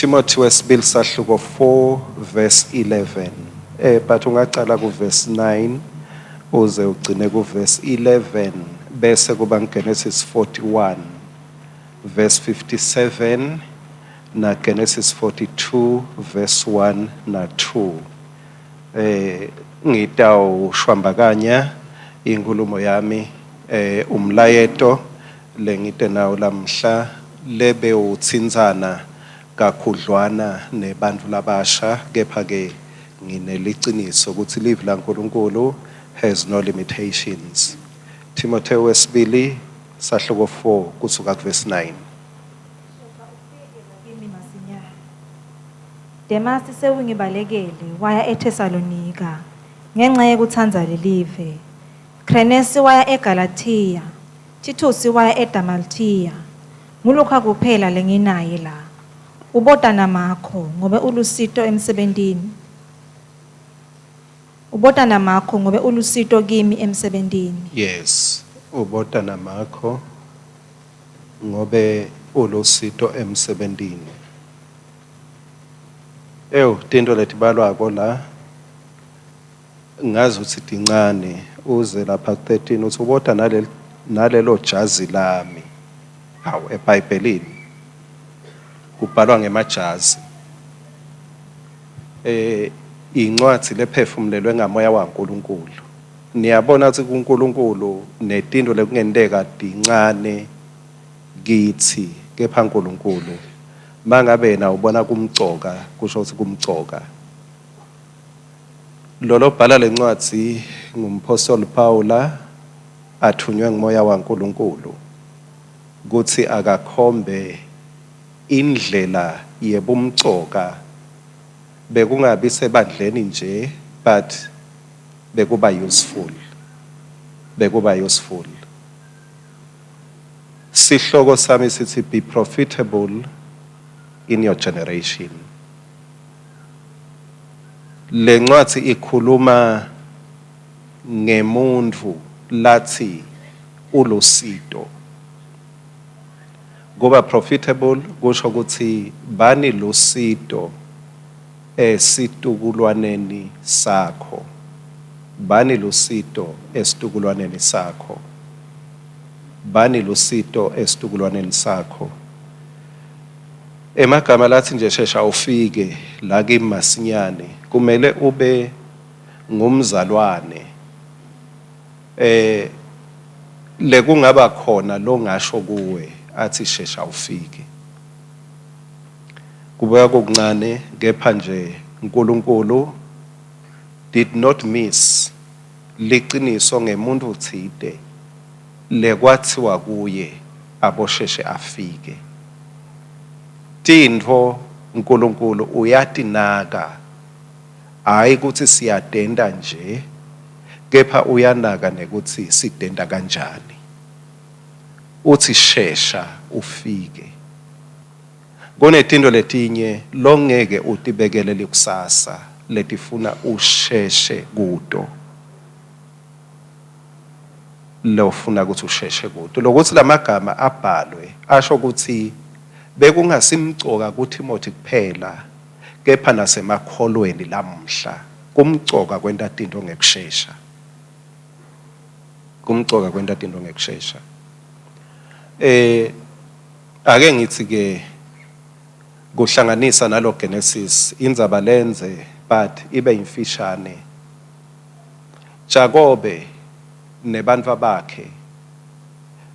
Timothy wesibili sahluko 4 verse 11. But ungacala ku verse 9 uze ugcine ku verse 11, bese kuba Genesis 41 verse 57 na Genesis 42 verse 1 na 2. Ngitawushwambakanya inkulumo yami, umlayeto lengite nawo lamhla lebe utsintsana kakhudlwana nebantu labasha, kepha ke ngineliciniso ukuthi livi laNkulunkulu has no limitations. Timotheo wesibili sahluko 4 kusuka kuverse 9. Kimi masinyane. Demasi sewungibalekele waya eThesalonika ngenxa yekutsandza lelive. Krenesi waya eGalathiya, Tithusi waya eDalmathiya. NguLukha kuphela lenginaye la. Ubota naMakho ngobe ulusito emsebentini. Ubota naMakho ngobe ulusito kimi emsebentini. Yes, ubota naMakho ngobe ulusito emsebentini. Ew, tinto letibalwako la ngazi ukuthi tincane, uze lapha 13 uthi ubota nalelo jazi lami. Hawu, eBhayibhelini kubhalwa ngemajazi. Incwadi lephefumulelwe ngamoya waNkulunkulu. Niyabona ukuthi kuNkulunkulu netinto lekungenteka tincane kithi, kepha uNkulunkulu mangabe yena ubona kumcoka, kusho ukuthi kumcoka. Lolo bhala lencwadi ngumpostoli Paula athunywe ngumoya waNkulunkulu kuthi akakhombe indlela yebumcoka, bekungabi sebandleni nje, but bekuba useful, bekuba useful. Sihloko sami sithi be profitable in your generation. Lencwadi ikhuluma ngemuntu lathi ulusito. Kuba profitable kusho ukuthi bani lusito esitukulwaneni sakho, bani lusito esitukulwaneni sakho, bani lusito esitukulwaneni sakho. Emagama lathi nje shesha ufike la kimi masinyane, kumele ube ngumzalwane lekungaba khona longasho kuwe athi shesha ufike. Kubeka kokuncane, kepha nje uNkulunkulu did not miss liciniso ngemuntu thide lekwathiwa kuye abosheshe afike. Tintfo uNkulunkulu uyatinaka, hayi ukuthi siyadenda nje, kepha uyanaka nekuthi sidenda kanjani. Uthi shesha ufike. Kunetinto letinye longeke utibekele likusasa letifuna usheshe kuto, lofuna ukuthi usheshe kuto. Lokuthi lamagama abhalwe asho ukuthi bekungasimcoka kuTimothy kuphela, kepha nasemakholweni lamhla kumcoka kwenta tinto ngekushesha, kumcoka kwenta tinto ngekushesha. Ake ngithi ke kuhlanganisa nalo Genesis indzaba lenze but ibe imfishane. Jakobe nebantfu bakhe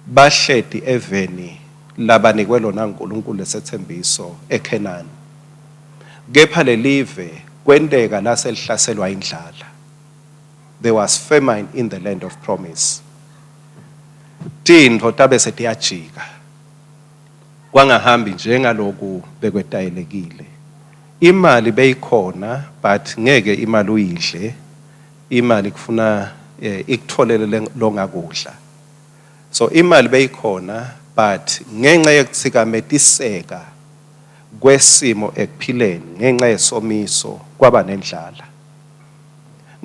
bahleti eveni labanikwe lona uNkulunkulu lesethembiso eKhenani, kepha lelive kwenteka laselihlaselwa indlala. There was famine in the land of promise. Tintfo tabe setiyajika, kwangahambi njengaloku bekwetayelekile. Imali beyikhona, but ngeke imali uyidle, imali kufuna ikutholele longakudla. So imali beyikhona, but ngenxa yekutsikametiseka kwesimo ekuphileni ngenxa yesomiso kwaba nendlala.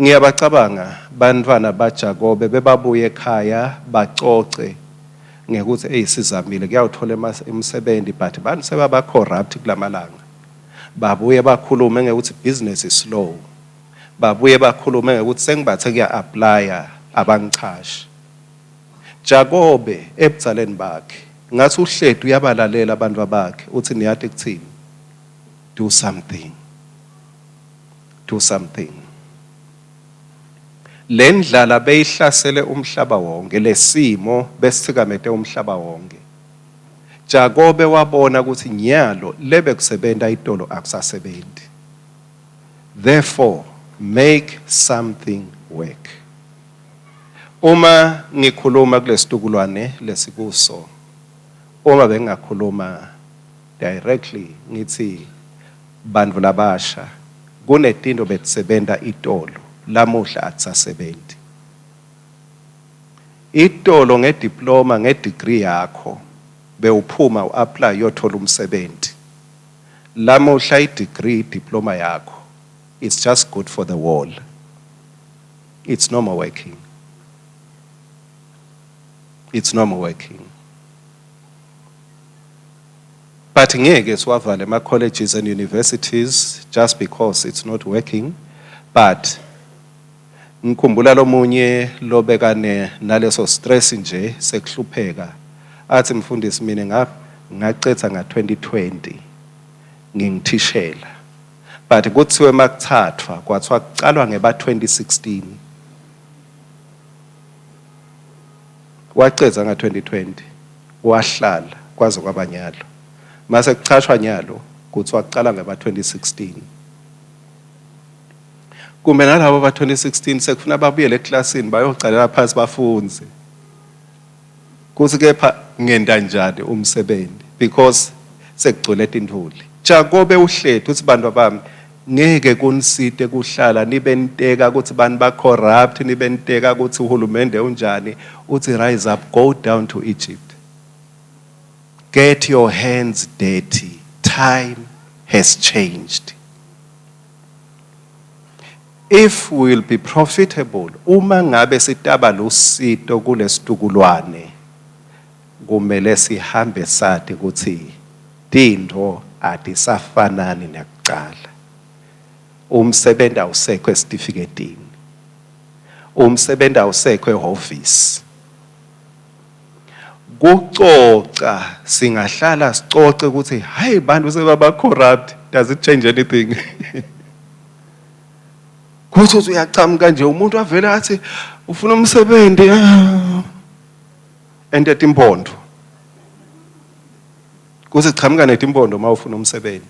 Ngiyabacabanga bantwana baJakobe bebabuye ekhaya bacoce ngekuthi, "Hey, sizamile kuyawuthola imisebenzi, but bantu sebaba corrupt kulamalanga." Babuye bakhulume ngekuthi business is slow. Babuye bakhulume ngekuthi sengibathe kuya-aplaya abangichashi. Jakobe ebudzaleni bakhe ngathi uhleti uyabalalela abantu bakhe uthi niyati kuthini, do something, do something. Le ndlala beyihlasele umhlaba wonke, lesimo besithikamete umhlaba wonke. Jakobe wabona ukuthi nyalo lebe kusebenta itolo akusasebenzi. Therefore make something work. Uma ngikhuluma kulesitukulwane lesikuso, uma bengingakhuluma directly ngithi bantfu labasha kunetinto betisebenta itolo lamuhla atisasebenzi. Itolo ngediploma, ngedegree yakho bewuphuma uapply uyothola umsebenzi. Lamuhla i-degree, diploma yakho, it's just good for the wall. It's no more working. It's no more working. But ngeke siwavale ama-colleges and universities just because it's not working. But ngikhumbula lomunye lobekane naleso stress nje sekuhlupheka, athi mfundisi mina ngacetha nga-2020 ngingithishela, but kuthiwe makuthathwa kwathiwa kucalwa ngeba 2016. Wacedza nga-2020, wahlala kwaze kwaba nyalo, mase kuchashwa nyalo kuthiwa kucala ngeba 2016. Kumbe nalabo ba 2016 sekufuna babuyele eklasini bayocalela phansi bafundze kuthi kepha ngenta njani umsebenzi, because sekugcwele tintfuli. Jakobe uhleti uthi bantu bami ngeke kunisite kuhlala nibe niteka ukuthi bantu ba corrupt, nibe niteka ukuthi uhulumende unjani. Uthi rise up, go down to Egypt, get your hands dirty, time has changed. If we will be profitable, uma ngabe sitaba lusito kulesitukulwane, kumele sihambe sati ukuthi tintfo atisafanani nakucala. Umsebenzi awusekho esitifiketini, umsebenzi awusekho ehhovisi. Kucoca singahlala sicoce ukuthi hayi bantu sebaba corrupt, does it change anything? Kuthi uthi uyachamuka nje umuntu avele athi ufuna umsebenzi, ente timpondo, kuthi chamuka netimpondo uma ufuna umsebenzi.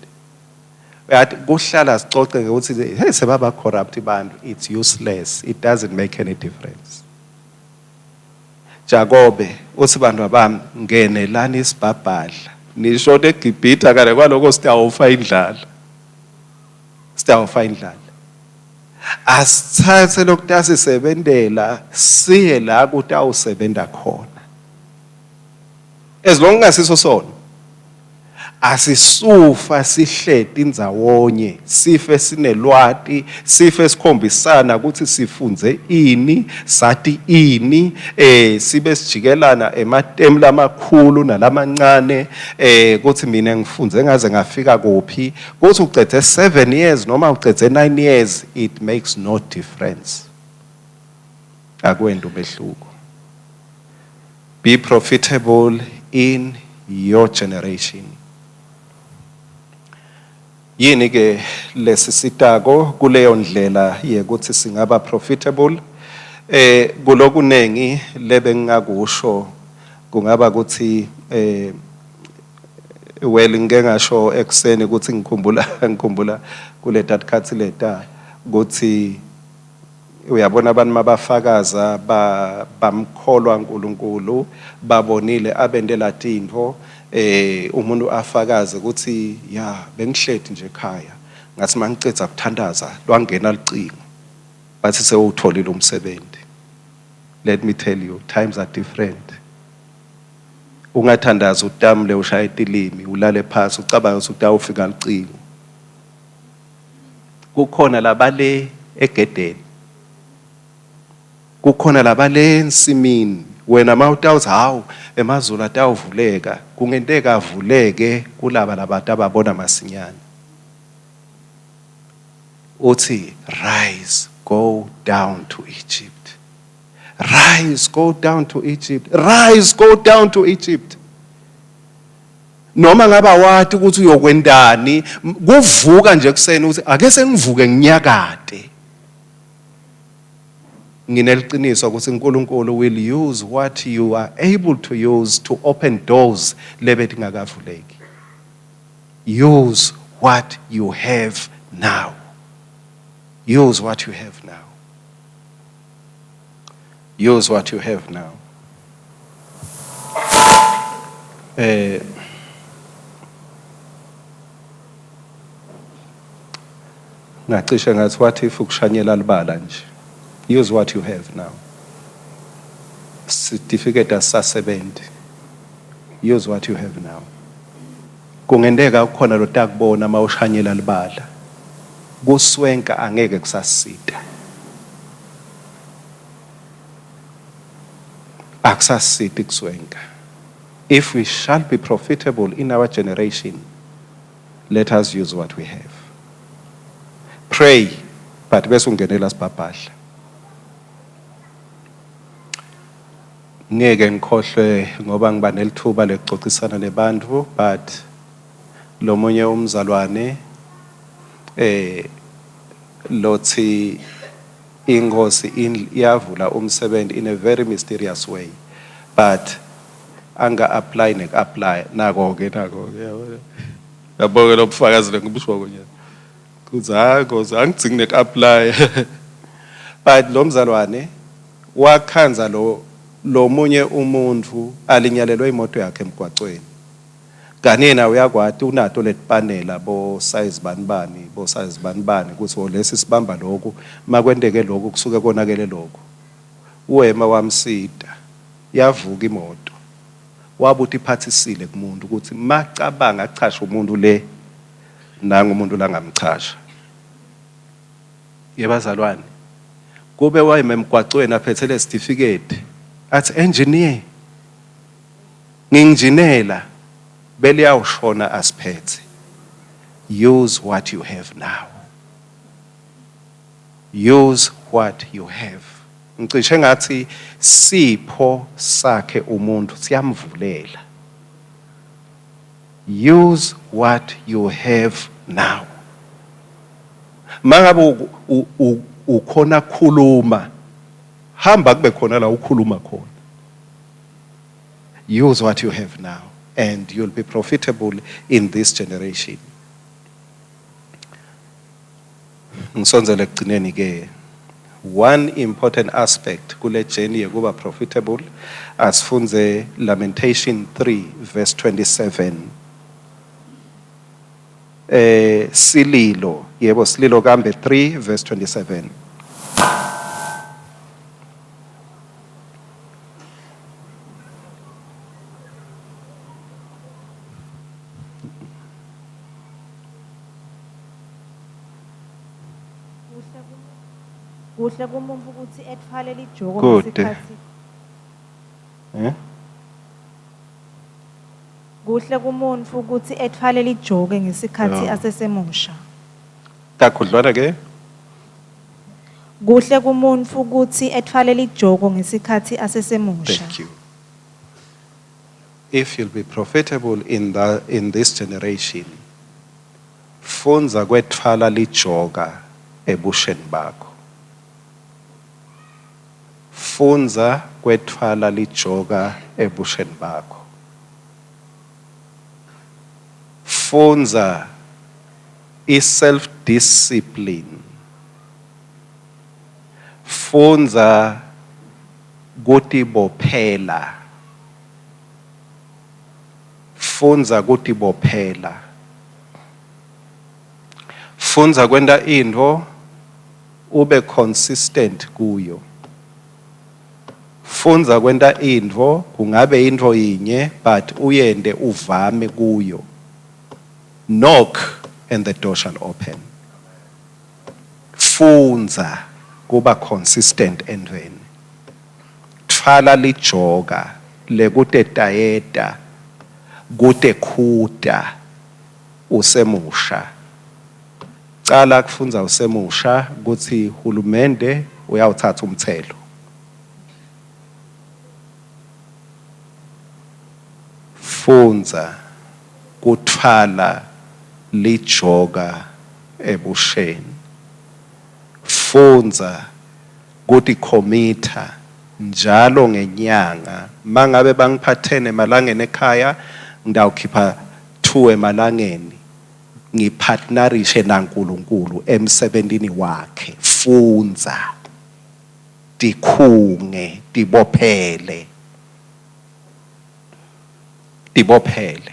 Uyathi kuhlala sicoce ngokuthi hey sebaba corrupt bantu, it's useless, it doesn't make any difference. Jakobe uthi bantu bami ngenelani isibhabhadla nishone eGibhithe, kale kwaloko sitawufa indlala, sitawufa indlala. Asithathe lokutasisebentela siye la kutawusebenta khona, as long ngasiso sona asisufa sihleti indzawonye, sife sinelwati, sife sikhombisana ukuthi sifundze ini, sati ini, sibe sijikelana ematemu lamakhulu nalamancane, kuthi mina ngifundze ngaze ngafika kuphi. Kuthi ucedze 7 years noma ucedze 9 years, it makes no difference, akwenti umehluko. Be profitable in your generation. Yini ke lesisitako kuleyo ndlela yekuthi singaba profitable? Kulokunengi lebengingakusho kungaba ukuthi well, ngike ngasho ekuseni ukuthi ngikhumbula kuleta tikhatsi leta ukuthi uyabona abantu mabafakaza bamkholwa uNkulunkulu, babonile abentela tintfo, umuntu afakaze ukuthi ya bengihleti nje ekhaya, ngathi mangicedza kuthandaza lwangena licingo, bathi sewutholile umsebenzi. Let me tell you, times are different. Ungathandaza utamle ushaye tilimi ulale phasi ucabanga ukuthi utawufika licingo. Kukhona labale egedeni, kukhona labale ensimini. Wena mawutawuthi hawu emazulu atawuvuleka, kungenteka avuleke kulaba labantu ababona masinyane. Uthi rise go down to Egypt. Rise go down to Egypt. Rise go down to Egypt. Noma ngabe awati ukuthi uyokwendani, kuvuka nje kuseni uthi ake sengivuke nginyakade. Ngineliqiniso ukuthi uNkulunkulu will use what you are able to use to open doors lebetingakavuleki. Use what you have now. Use what you have now. Use what you have now. Eh Ngacishe ngathi what if ukushanyela libala nje. Use what you have now. Certificate asisasebenzi. Use what you have now. Kungenteka kukhona lotakubona mawushanyela libala. Kuswenka angeke kusasita. Akusasiti kuswenka. If we shall be profitable in our generation, let us use what we have. Pray, but bese ungenela sibhabhadla. Ngeke ngikhohlwe ngoba ngiba nelithuba lekuxoxisana nebantu, but lomunye umzalwane lothi inkosi iyavula umsebenzi in a very mysterious way, but anga apply nek apply nako ke nako ke yabo. Yabo ke lobufakazi lengibusho nje kuthi hayi Nkosi angidzingi nek apply, but lo mzalwane wakhanza lo lomunye umuntu alinyalelwe imoto yakhe emgwacweni. Kani yena uyakwati unato letipanela bo size bani bani bo size bani bani ukuthi o lesi sibamba lokhu, makwenteke lokhu kusuke konakele lokhu. Wema wamsita, yavuka imoto. Wabuthi iphathisile kumuntu ukuthi macabanga achasha umuntu le nanga umuntu langamchasha. Yebazalwane, kube wayema emgwacweni aphethe le certificate athi engineer nginginjinela beliyawushona asiphethe. Use what you have now. Use what you have. Ngicishe ngathi sipho sakhe umuntu siyamvulela. Use what you have now. Mangabe ukhona khuluma, hamba kube khona la ukhuluma khona. Use what you have now and you'll be profitable in this generation. Ngisondzele ekugcineni ke. One important aspect kule journey yekuba profitable, asifundze Lamentation 3 verse 27. Sililo, yebo, Sililo kambe 3 verse 27. Kuhle kumuntu ukuthi etfwale lijoko Kude. ngesikhatsi Eh? Kuhle kumuntu ukuthi etfwale lijoke ngesikhatsi Yeah. asesemusha. Kakhudlwana ke? Kuhle kumuntu ukuthi etfwale lijoko ngesikhatsi asesemusha. Thank you. If you'll be profitable in this generation, fundza kwetfwala lijoka ebusheni bakho. Fundza kwetfwala lijoka ebusheni bakho. Fundza i-self discipline. Fundza kutibophela. Fundza kutibophela. Fundza kwenta intfo ube consistent kuyo. Fundza kwenta intfo kungabe intfo yinye but uyente uvame kuyo. Knock and the door shall open. Fundza kuba consistent entweni. Tfwala lijoka lekutetayeta kutekhuta usemusha. Cala kufundza usemusha kutsi hulumende uyawuthatha umthelo. Fundza kutfwala lijoka ebusheni. Fundza kutikhomitha njalo ngenyanga. Mangabe bangipha 10 emalangeni ekhaya, ngitawukhipha 2 emalangeni. Ngipartnerishe naNkulunkulu emsebentini wakhe. Fundza. Tikhunge, tibophele. Tibophele.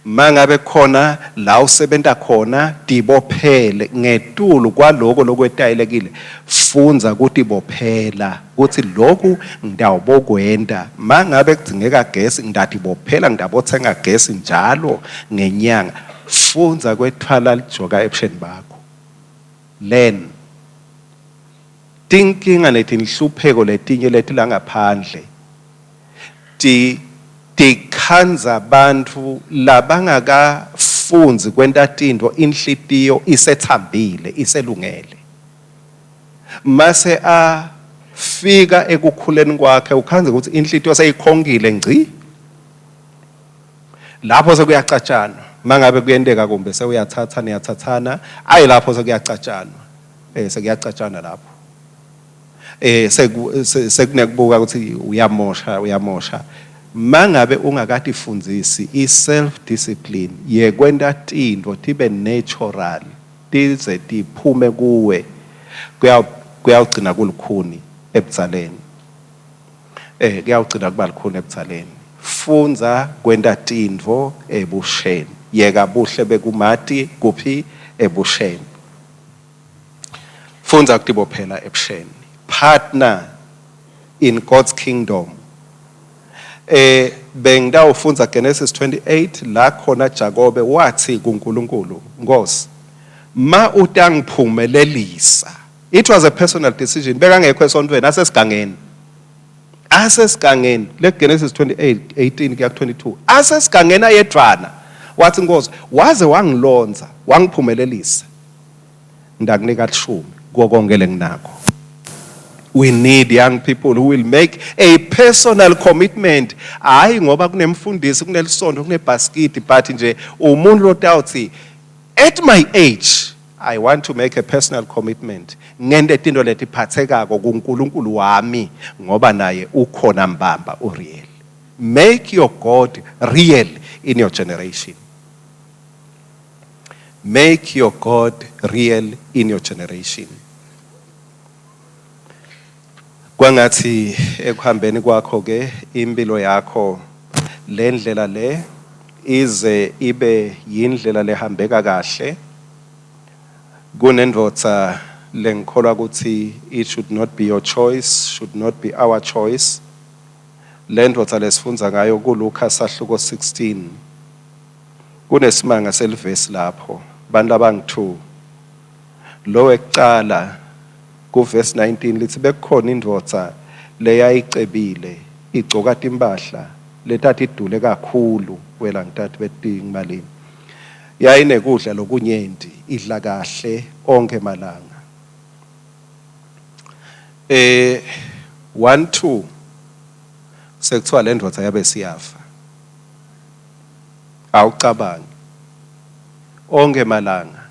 Mangabe khona la usebenta khona, tibophele ngetulu kwaloko lokwetayelekile. Fundza kutibophela kutsi lokhu ngitawubokwenta. Mangabe kudzingeka gesi, ngitatibophela, ngitabotsenga gesi njalo ngenyanga. Fundza kwetfwala lijoka ebusheni bakho. Learn. Tinkinga netinhlupheko letinye letilangaphandle ti tikhandza bantfu labangakafundzi kwenta tintfo inhlitiyo isethambile, iselungele. Mase afika ekukhuleni kwakhe ukhandze ukuthi inhlitiyo seyikhonkile ngci. Lapho sekuyacatshanwa. Mangabe kuyenteka kumbe sewuyathatha niyathathana, ayi lapho sekuyacatshanwa. Sekuyacatshana lapho. Sekunekubuka ukuthi uyamosha, uyamosha. Mangabe ungakatifundzisi i-self discipline yekwenta tintfo tibe natural, tize tiphume kuwe, kuyawugcina kulukhuni ebudzaleni. Kuyawugcina kuba lukhuni ebudzaleni. Fundza kwenta tintfo ebusheni. Yeka buhle bekumati kuphi ebusheni. Fundza kutibophela ebusheni. Partner in God's kingdom. Bengitawufundza Genesis 28 la khona Jakobe wathi kuNkulunkulu, Nkosi, ma utangiphumelelisa. It was a personal decision. Bekangekho esontweni, asesigangeni. Asesigangeni, le Genesis 28 18 kuya 22. Asesigangeni ayedvwana. Wathi Nkosi, waze wangilonza, wangiphumelelisa. Ndakunika lishumi kuko konke lenginakho. We need young people who will make a personal commitment. Hayi ngoba kunemfundisi, kunelisonto, kunebhasikidi, but nje umuntu lotawuthi at my age I want to make a personal commitment. Ngente tinto letiphathekako kuNkulunkulu wami ngoba naye ukhona mbamba ureal. Make your God real in your generation. Make your God real in your generation. Kwangathi ekuhambeni kwakho ke impilo yakho lendlela le ize ibe yindlela lehambeka kahle. Kunendvodza lengikholwa ukuthi it should not be your choice, should not be our choice. Lendvodza lesifundza ngayo kuLuka sahluko 16. Kunesimanga selivesi lapho bantu abangu-2. Lo wekucala kuvesi 19 lithi bekukhona indvodza leyayicebile igcoka timpahla letatidule kakhulu, wela ngitati betingimalini. Yayinekudla lokunyenti, idla kahle onke malanga. 1 2 sekuthiwa le ndvodza yabe siyafa. Awucabangi. Onke malanga.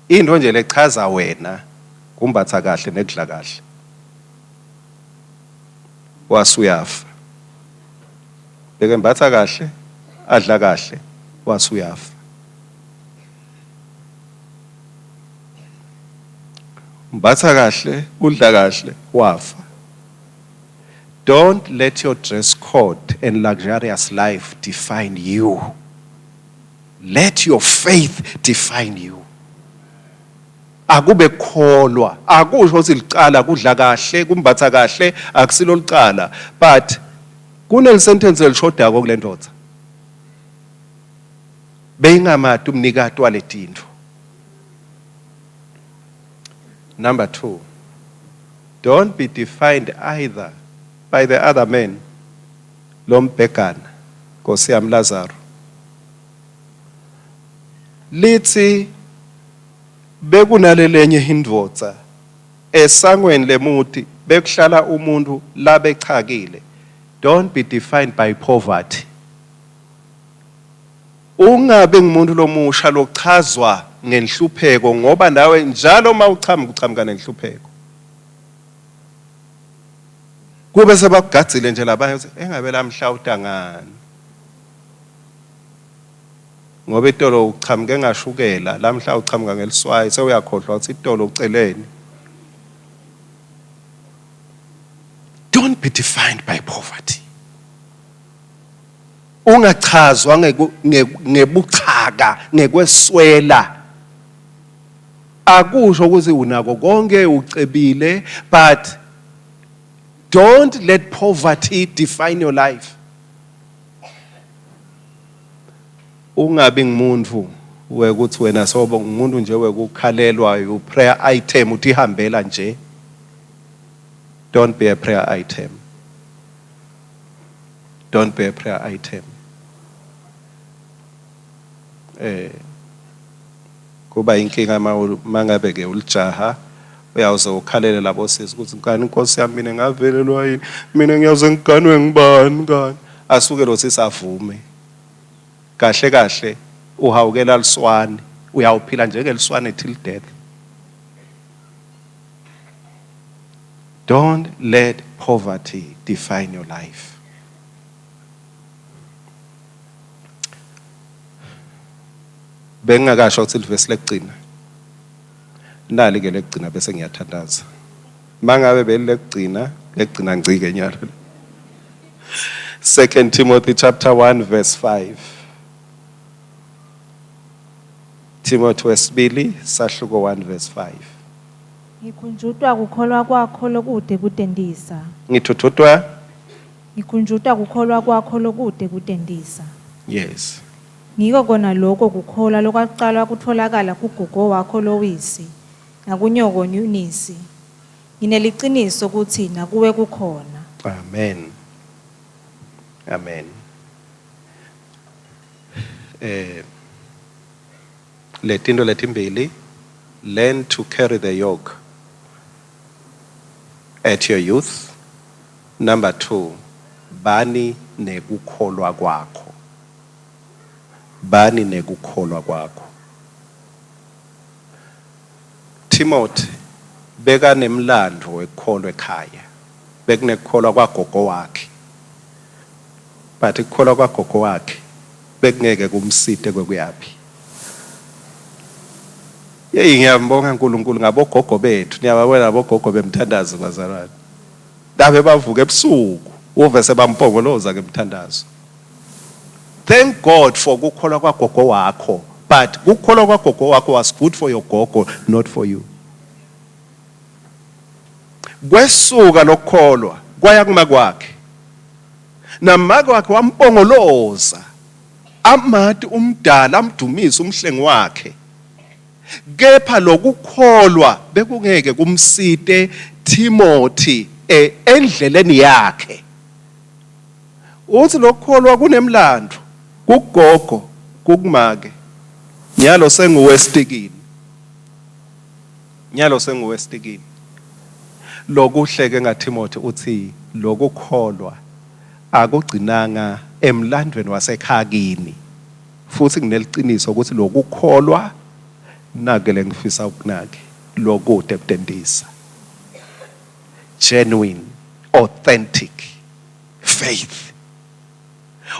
Into nje lechaza wena kumbatha kahle nekudla kahle. Wasuyafa. Bekembatha kahle, adla kahle, wasuyafa. Mbatha kahle, udla kahle, wafa. Don't let your dress code and luxurious life define you. Let your faith define you. Akube kukholwa, akusho ukuthi licala kudla kahle, kumbatha kahle, akusilo licala, but kuneli sentence elishodako kule ndvodza. Beyingamati umnikati waletintfo. Number 2, don't be defined either by the other man. Lombhegana, Nkosi yami Lazaro. Lithi Bekunalelenye indvodza esangweni lemuti bekuhlala umuntu labechakile. Don't be defined by poverty. Ungabi ngumuntu lomusha lochazwa ngenhlupheko ngoba nawe njalo uma uchamuka uchamuka nenhlupheko. Kube sebakugadzile nje labanye ukuthi engabe lamhla utangani. Ngoba itolo uchamuke ngashukela, lamhla uchamuka ngeliswayi sewuyakhohlwa ukuthi itolo uceleni. Don't be defined by poverty. Ungachazwa ngebuchaka, ngekweswela. Akusho ukuthi unako konke ucebile, but don't let poverty define your life. Ungabi ngumuntu wekuthi wena sobo ngumuntu nje wekukhalelwa you prayer item uthi ihambela nje. Don't be a prayer item. Don't be a prayer item. Eh kuba inkinga mangabe ke ulijaha uyawuze ukhalele labo sisi ukuthi ngani inkosi yami mina ngavelelwa yini mina ngiyaze ngiganwe ngibani ngani asuke lo sisi avume kahle kahle uhawukela liswane uyawuphila njengeliswane till death. Don't let poverty define your life. Bengingakasho ukuthi livesi lekugcina. Nali ke lekugcina bese ngiyathandaza. Mangabe belilekugcina, lekugcina ngcike nyalo. 2 Timothy chapter 1 verse 5. Timothy wesibili sahluko 1 verse 5. Ngikhunjutwa kukholwa kwakho lokude kutentisa. Ngithuthutwa Ngikhunjutwa kukholwa kwakho lokude kutentisa. Yes. Ngiko kona lokho kukholwa lokwaqala kutholakala kugogo wakho Lowisi nakunyoko Eunice. Ngineliciniso kutsi nakuwe kukhona. Amen. Amen. Eh letinto letimbili, learn to carry the yoke at your youth. Number 2, bani nekukholwa kwakho. Bani nekukholwa kwakho. Timothy bekanemlando wekukholwa ekhaya. Bekunekukholwa kwagogo wakhe. But ukukholwa kwagogo wakhe bekungeke kumsite kwekuyaphi. Yeyi ngiyambonga uNkulunkulu ngabogogo bethu. Niyababona abogogo bemthandazo bazalwane. Dabe bavuka ebusuku uve sebampongoloza ngemthandazo. Thank God for kukholwa kwagogo wakho, but kukholwa kwagogo wakho was good for your gogo, not for you. Kwesuka lokukholwa kwaya kuma kwakhe. Namake wakhe wampongoloza amati umdala amdumisa umhlengi wakhe. Kepha lokukholwa bekungeke kumsite Timothy endleleni yakhe. Uthi lokukholwa kunemlando kugogo kukumake. Nyalo senguwestikini. Nyalo senguwestikini. Lokuhle ke ngaTimothy uthi lokukholwa akugcinanga emlandweni wasekhaya kini. Futhi ngineliciniso ukuthi lokukholwa nake lengifisa ukunake lokude kudentisa. Genuine, authentic faith.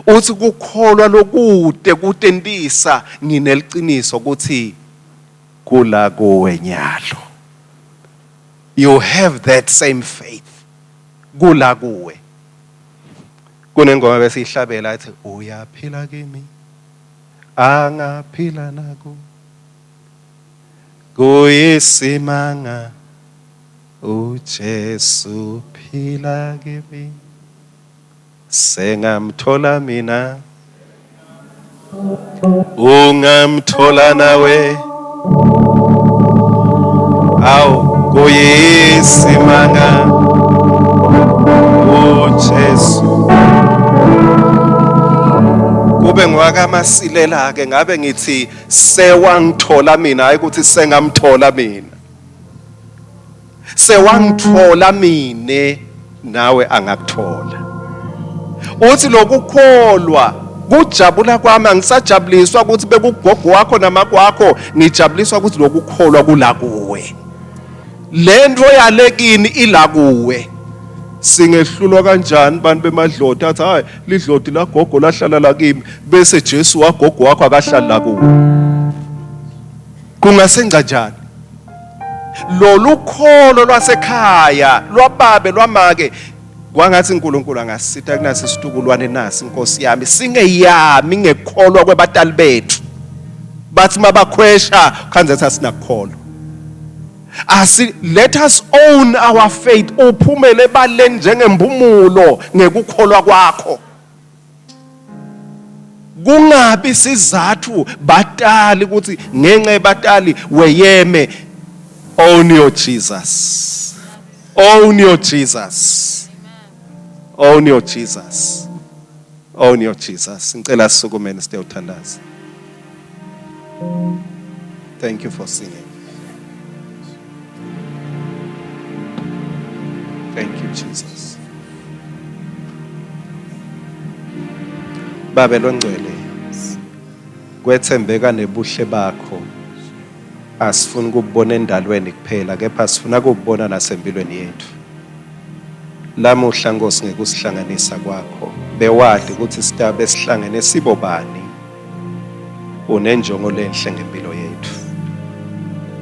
Uthi kukholwa lokude kutentisa ngineliciniso ukuthi kula kuwe nyalo. You have that same faith kula kuwe. Kunengoma besiyihlabela ethi uyaphila kimi angaphila naku kuyisimanga uJesu phila kimi sengamthola mina ungamthola nawe awu kuyisimanga uJesu. Kube ngiwakamasilela ke ngabe ngithi sewangithola mina, hayi ukuthi sengamthola mina. Sewangithola mine, nawe angakuthola. Uthi lokukholwa kujabula kwami, angisajabuliswa ukuthi bekugogo wakho namakwakho, ngijabuliswa ukuthi lokukholwa kula kuwe. Lento yalekini ila kuwe. Singehlulwa kanjani bantu bemadloti athi hayi lidloti lagogo lahlala la kimi, bese Jesu wagogo wakho akahlali la kuwe? Kungasenza njani? Lolu kholo lwasekhaya lwababe lwamake, kwangathi uNkulunkulu angasitha kunasi isitukulwane nasi, inkosi yami, singeyami ngekholwa kwebatali bethu. Bathi mabakhwesha khanze asinakukholwa. Asi, let us own our faith. Uphumele ebaleni njengempumulo ngekukholwa kwakho. Kungabi sizathu batali ukuthi ngenxa yebatali weyeme. Own your Jesus, own your Jesus, own your Jesus, own your Jesus. Ngicela sisukumeni sitewuthandaza. Thank you for singing. Thank you, Jesus. Babe longcwele, kwethembeka nebuhle bakho asifuni ukubona endalweni kuphela, kepha sifuna ukubona nasempilweni yethu. Lamuhla Nkosi, ngekusihlanganisa kwakho, bewadi ukuthi sitabe sihlangene sibobani, unenjongo lenhle ngempilo yethu.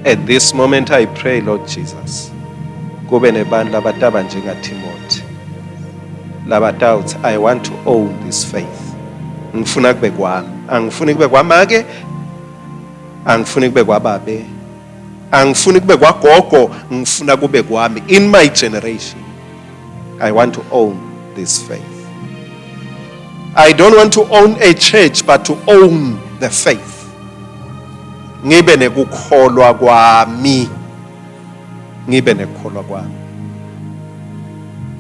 At this moment I pray, Lord Jesus, kube nebantu labataba njengaTimothy, labatawuthi I want to own this faith. Ngifuna kube kwami, angifuni kube kwamake, angifuni kube kwababe, angifuni kube kwagogo, ngifuna kube kwami. In my generation I want to own this faith. I don't want to own a church, but to own the faith. Ngibe nekukholwa kwami, ngibe nekukholwa kwami.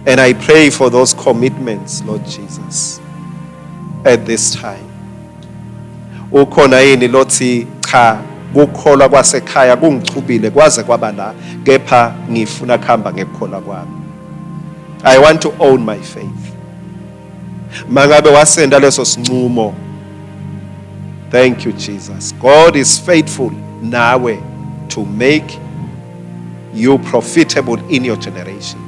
And I pray for those commitments, Lord Jesus, at this time. Ukhona yini lothi cha, kukholwa kwasekhaya kungichubile kwaze kwaba la, kepha ngifuna kuhamba ngekukholwa kwami? I want to own my faith. Mangabe wasenda leso sinqumo, thank you, Jesus. God is faithful nawe to make you profitable in your generation.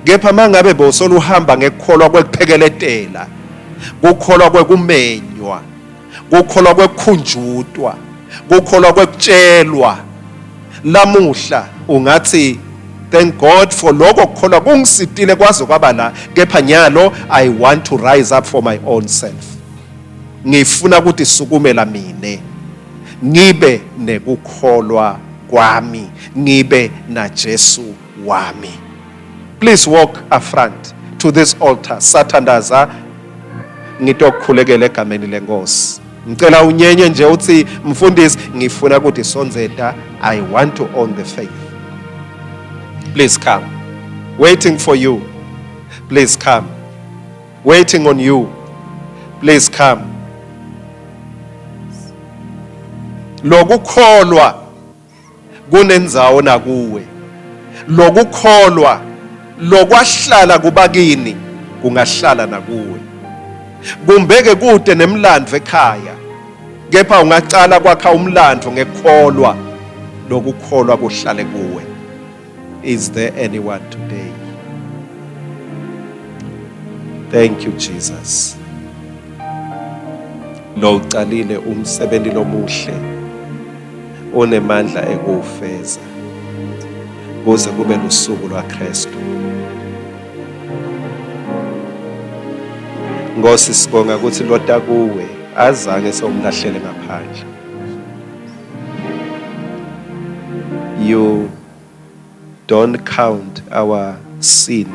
Kepha mangabe bosolo uhamba ngekukholwa kwekuphekeletela, kukholwa kwekumenywa, kukholwa kwekukhunjutwa, kukholwa kwekutshelwa, lamuhla ungathi thank God for lokho kukholwa kungisitile kwaze kwaba la, kepha nyalo I want to rise up for my own self. Ngifuna ukuthi sukumela mine, ngibe nekukholwa kwami, ngibe na Jesu wami. Please walk up front to this altar. Sathandaza, ngitokukhulekela egameni lenkosi. Ngicela unyenye nje uthi mfundisi, ngifuna ukuthi sonzeta, I want to own the faith. Please come. Waiting for you. Please come. Waiting on you. Please come. Lokukholwa kunendzawo nakuwe. Lokukholwa lokwahlala kubakini kungahlala nakuwe. Kumbeke kude nemlandvo ekhaya, kepha ungacala kwakha umlandvo ngekukholwa, lokukholwa kuhlale kuwe. Is there anyone today? Thank you, Jesus. Lo ucalile umsebenzi lomuhle unemandla ekuwufeza kuze kube lusuku lwaKristu. Nkosi, sibonga ukuthi lota kuwe azange sewumlahlele ngaphandle. You don't count our sin,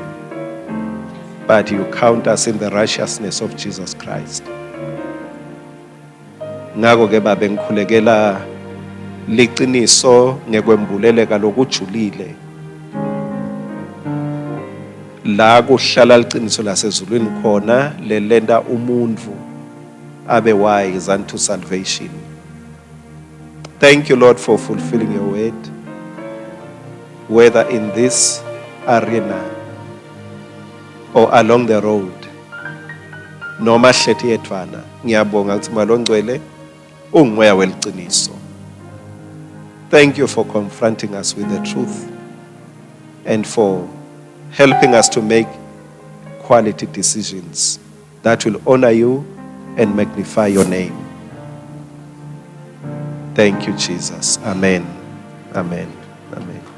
but you count us in the righteousness of Jesus Christ. Ngakho ke babe, ngikhulekela liciniso ngekwembuleleka lokujulile la kuhlala liciniso lasezulwini khona lelenta umuntu. Abe wise unto salvation. Thank you, Lord, for fulfilling your word, whether in this arena or along the road. Noma hleti yedvwana, ngiyabonga kutsi Moya Longcwele ungumoya weliciniso. Thank you for confronting us with the truth and for helping us to make quality decisions that will honor you and magnify your name. Thank you, Jesus. Amen. Amen. Amen.